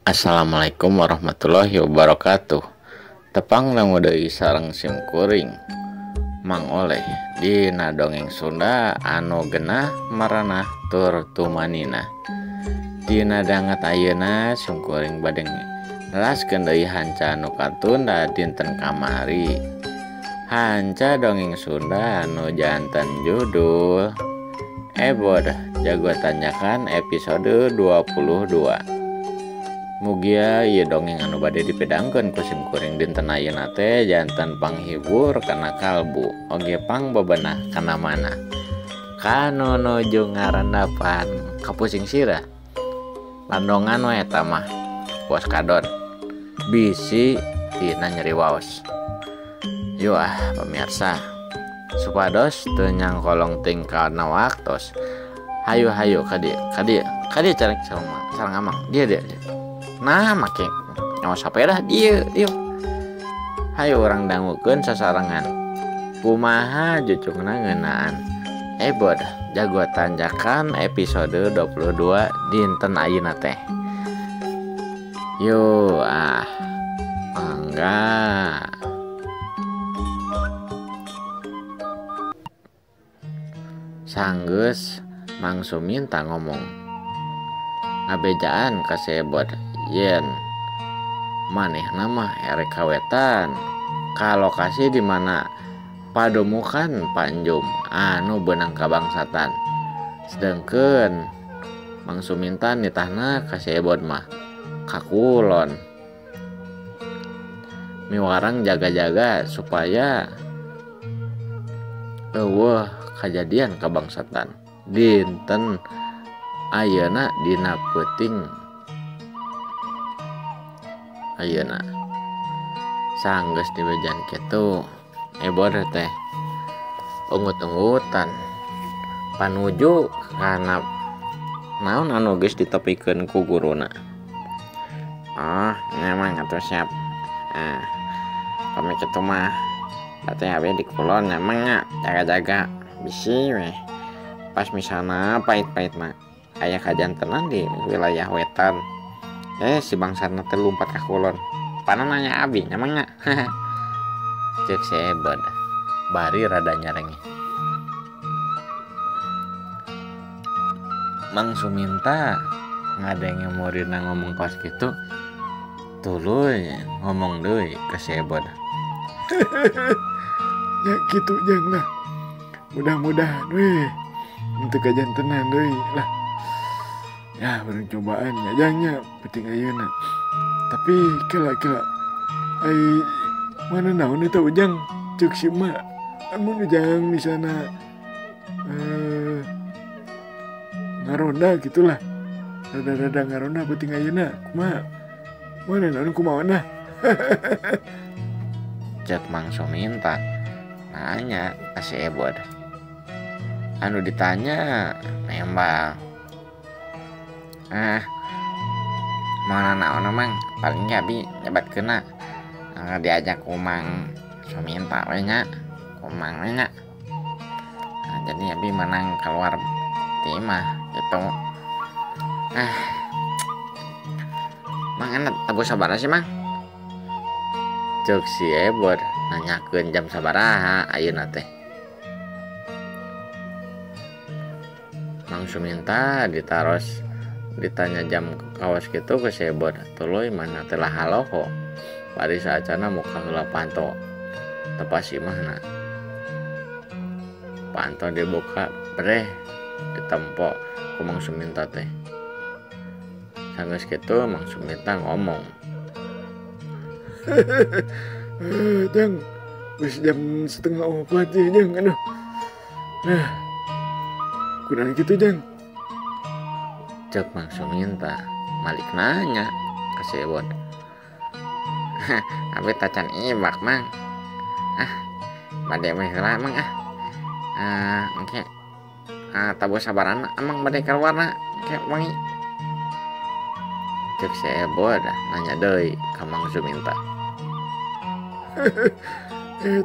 Assalamualaikum warahmatullahi wabarakatuh. Tepang dangu deui sareng sim kuring Mang Oleh dina dongeng Sunda anu genah maranah tur tumanina. Dina danget ayeuna sim kuring bade nelaskeun deui hanca anu katunda dinten kamari. Hanca dongeng Sunda anu janten judul Ebod Jago Tanjakan episode 22. Mugia ieu dongeng anu bade dipedangkeun ku sim kuring dinten ayeuna teh janten panghibur kana kalbu oge pangbebenah kana mana. Kanu nuju ngarandapan kapusing sirah. Landongan we eta mah puas kadon. Bisi tina nyeri waos. Yo ah pemirsa, supados teu nyangkolong tingkana waktos. Hayu-hayu ka dieu, ka dieu, ka dieu carek sareng amang. Dia dia. Nah, make nyawa sapeda dieu dieu. Hayu urang dangukeun sasarengan. Kumaha jucungna ngeunaan Ebod Jago Tanjakan episode 22 dinten ayeuna teh. Yo ah, mangga. Sanggeus Mang Suminta ngomong ngabejaan ka si Ebod yen manehna mah erek kawetan ka lokasi di mana padomukan Panjum anu beunang kabangsatan. Sedengkeun Mang Suminta nitahna ka si Ebod mah ka kulon miwarang jaga-jaga supaya eueuh kajadian kabangsatan dinten ayeuna dina peuting ayeuna. Sanggeus dibejan kitu Ebod teh ungut-ungutan panuju kana naon anu geus ditepikeun ku guruna. Ah, memang atuh siap. Ah, pamit kitu mah berarti abi di kulon emang nya jaga-jaga bisi weh. Pas misalna pahit-pahit mah aya kajantenan di wilayah wetan. Si bangsana teh lumpat ka kulon. Pana nanya abi emang nya. Cek si Ebod bari rada nyarenge. Mang Suminta ngadenge muridna ngomong kos kitu, tuluy ngomong deui ka si Ebod. Ya kitu jang lah. Mudah-mudahan weh untuk kajantenan deui lah. Ya bareng cobaan ya jangnya penting ayeuna. Tapi kela-kela ai mana naon eta ujang ceuk si emak. Amun ujang misalna ngaronda gitulah. Rada-rada ngaronda penting ayeuna kumaha? Mana naon kumaha nah. Cek Mang Suminta nanya ka si Ebod. Anu ditanya nembak. Ah, mana naon mang paling ge abi nyebat kena diajak ku Mang Suminta we nya, ku Mang we nya. Nah, jadi abi menang keluar ti imah gitu. Ah, Mang enak tabuh sabaraha sih Mang? Ceuk si Ebod nanyakeun jam sabaraha ayeuna teh. Mang Suminta ditaros ditanya jam kawas kitu ke si Ebod, tuluy mana teh haloho. Bari saacana muka heula panto tepas imahna. Panto dibuka breh ditempo ku Mang Suminta teh. Sanggeus kitu Mang Suminta ngomong. Jang, wis jam 3:30 ya jang, aduh. Nah, kurang gitu jang. Cek Mang Suminta malik nanya ke si Ebod. Abi tacan ibak Mang. Ah, bade we heula Mang ah. Ah, engke. Ah, tabuh sabarana amang bade kaluarna engke wangi. Cek si Ebod nanya deui ka Mang Suminta.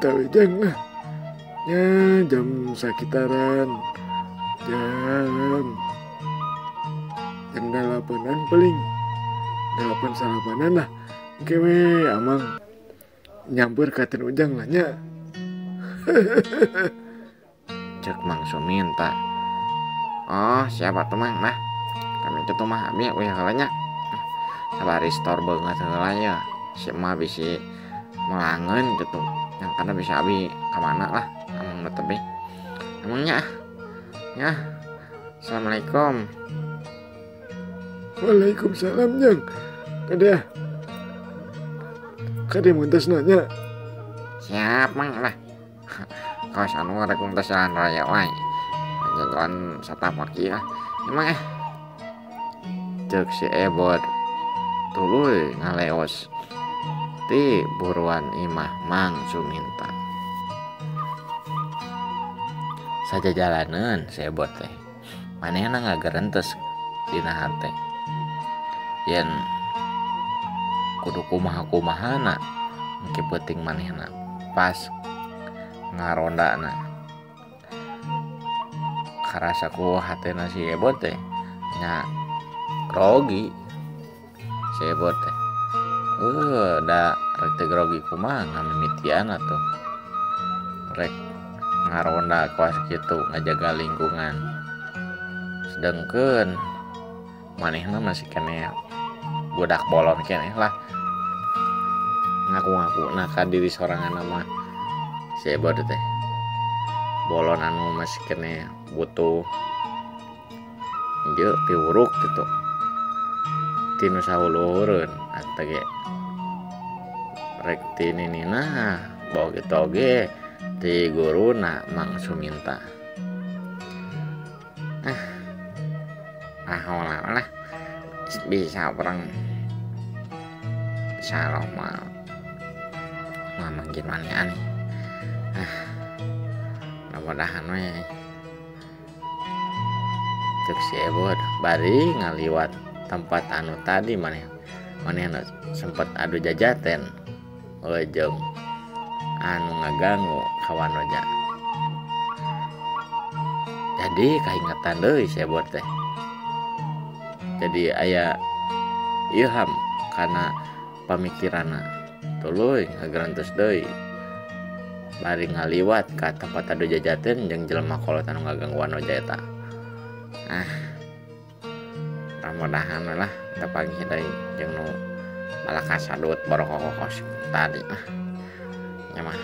Tahu jang lah. Ya jam sekitaran jam 8-an paling. 8 salapanan lah. Engke we amang nyamper ka ten Ujang lah nya. Cek Mang Suminta. Oh, siapa tuh Mang? Nah, kami itu tuh mah abi we heula nya. Sabari store beungeut heula ya. Si emak bisi melangeun gitu. Yang karena bisa abi ka mana lah amang nu tebih. Emangnya ya. Assalamualaikum. Waalaikumsalam Jang. Kade. Kade muntas nanya. Siap Mang lah. Kawas anu rek muntas jalan raya wae. Jalan satapak ieu lah. Emang Cek si Ebot tuluy ngaleos ti buruan imah Mang Suminta. Sajajalaneun si Ebot teh. Manehna ngagerentes dina hate. Yen kudu kumaha-kumahana engke peuting manehna pas ngarondana. Karasa ku hatena si Ebot teh nya grogi si Ebot teh. Da rek teu grogi kumaha ngamimitian atuh. Rek ngaronda kawas kitu ngajaga lingkungan. Sedengkeun manehna masih keneh budak bolon keneh lah. Ngaku-ngakuna ka diri sorangan mah si Ebot teh. Bolon anu masih keneh butuh ieu piwuruk gitu. Tinu sahuluhureun eta ge rek ti ninina bawa kitu oge ti guruna Mang Suminta. Ah lah bisa orang insyaallah mah mangkin maneh aneh. Mudah-mudahan we cek si Ebot bari ngaliwat tempat anu tadi maneh sempat adu jajaten jeung anu ngaganggu kawan roja. Jadi kaingetan deui si Ebot teh. Jadi aya ilham karena pamikiranna tuluy ngagerantos deui bari ngaliwat ka tempat adu jajaten jeung jelema kolot anu ngagangguan roja eta. Mudah-mudahan lah tepanggih deui jeung nu balaka sadut borokokos tadi mah. Nya mah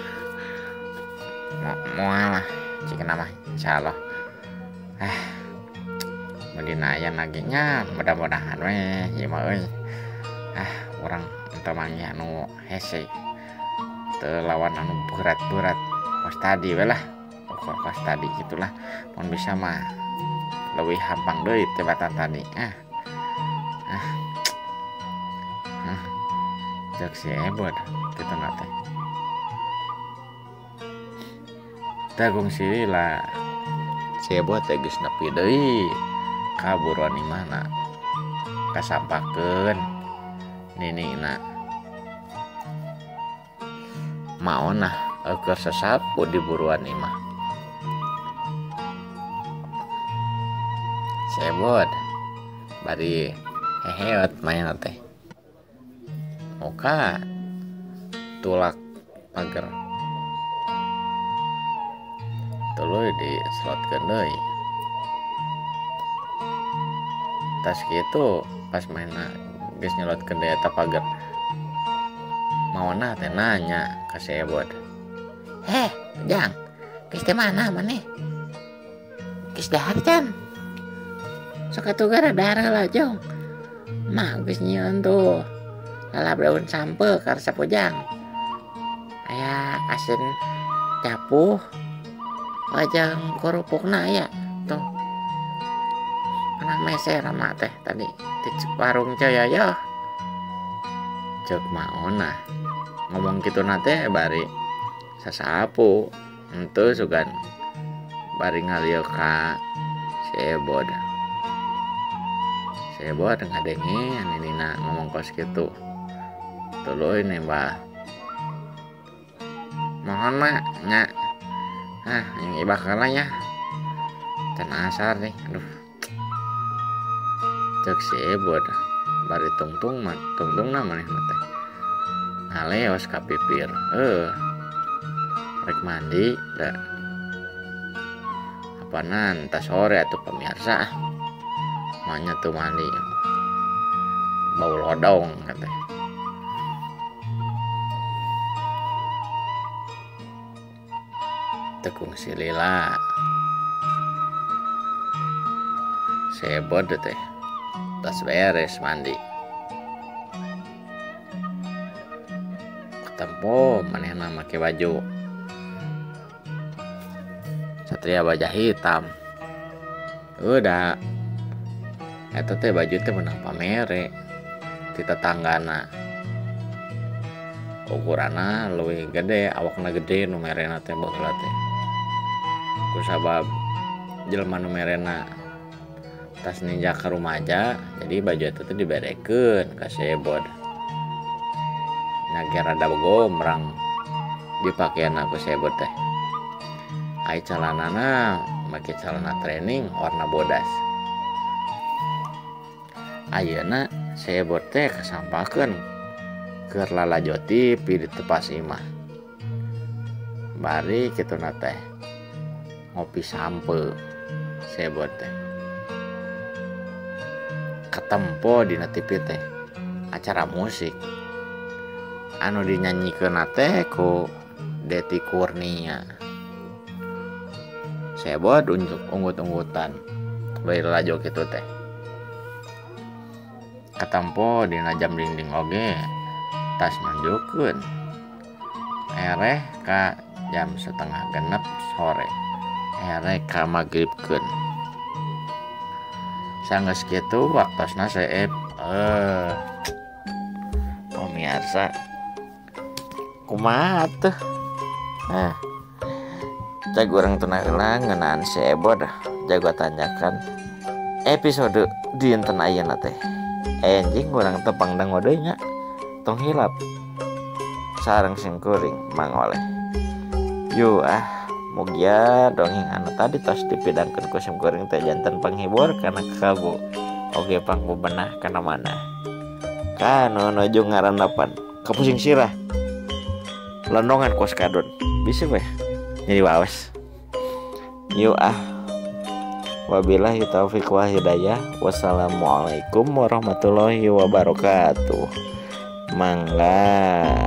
moal lah cik mah insyaallah. Mendina aya lagi nya mudah-mudahan we ieu mah euy. Urang teu manggih anu hese. Teu lawan anu berat-berat kos tadi we lah. Kos tadi gitulah. Mun bisa mah leuwih hampang deui tibatan tadi. Cek si Ebot kitu na teh. Dagung sila si Ebot teh geus nepi deui ka buruan imahna. Kasampakeun ninina. Maonah keur sasapu di buruan imah. Si Ebot bari heheot main teh. Muka tulak pager tuluy diselotkeun deui. Tas kitu pas maena geus nyelotkeun deui eta pager. Maona teh nanya ka si Ebot. "Heh, Jang, geus teh mana maneh? Geus dahar can?" "Sok atuh gara dahar heula, Jong. Mah geus nyieun tuh lalap daun sampe karesep Ujang. Aya asin capuh jeung kerupukna aya tuh. Mana meser mah teh tadi di warung Coyoyo." Cek maona ngomong kitu na teh bari sasapu henteu sugan bari ngalieu ka si Ebot. Si Ebot ngadenge ninina ngomong kos kitu. Tuluy nembah. "Mohon mak nya. Yang ibak heula nya. Can asar nih. Aduh." Cek si Ebot Bari tungtung mah tungtungna manehna teh ngaleos ka pipir. Rek mandi da apanan tas sore atuh pemirsa. Manya tuh mandi bau lodong katanya. Tekung silila sebod teh tas beres mandi ketempo manehna make baju satria baja hitam. Udah eta teh baju teh menang pamere ti tetanggana, ukuranna leuwih gede, awakna gede nu merena teh baheula teh. Kusabab jelema nu merena tas ninja ka rumaja, jadi baju eta teh diberekeun ka sebod. Nya ge rada gombrang dipakeana ku sebod teh. Ai calanana make calana training warna bodas. Ayeuna sebod teh kasampakeun keur lalajo TV di tepas imah. Bari kituna teh ngopi sampe sebod teh. Ketempo dina TV teh acara musik anu dinyanyikeunna teh ku Deti Kurnia. Sebod unggut-unggutan bari lalajo kitu teh. Katempo dina jam dinding oge tas nunjukeun ereh ka jam 5:30 sore, ereh ka magribkeun. Sanggeus kitu waktosna seep. Pemirsa kumaha tuh? Nah, cag urang teu heula ngeunaan sebod, jago tanyakan episode dinten ayeuna teh. Enjing urang tepang dango deui nya. Tong hilap sareng singkuring Mang Oleh. Yo ah, mugia dongeng anu tadi tos dipidangkeun ku simkuring teh janten panghibur kana kabu oge pangbebenah kana mana. Kanu nuju ngarandapan kapusing sirah londongan kos kadon bisa weh jadi waos. Yo ah, wabillahi taufiq wal hidayah. Wassalamualaikum warahmatullahi wabarakatuh. Mangga.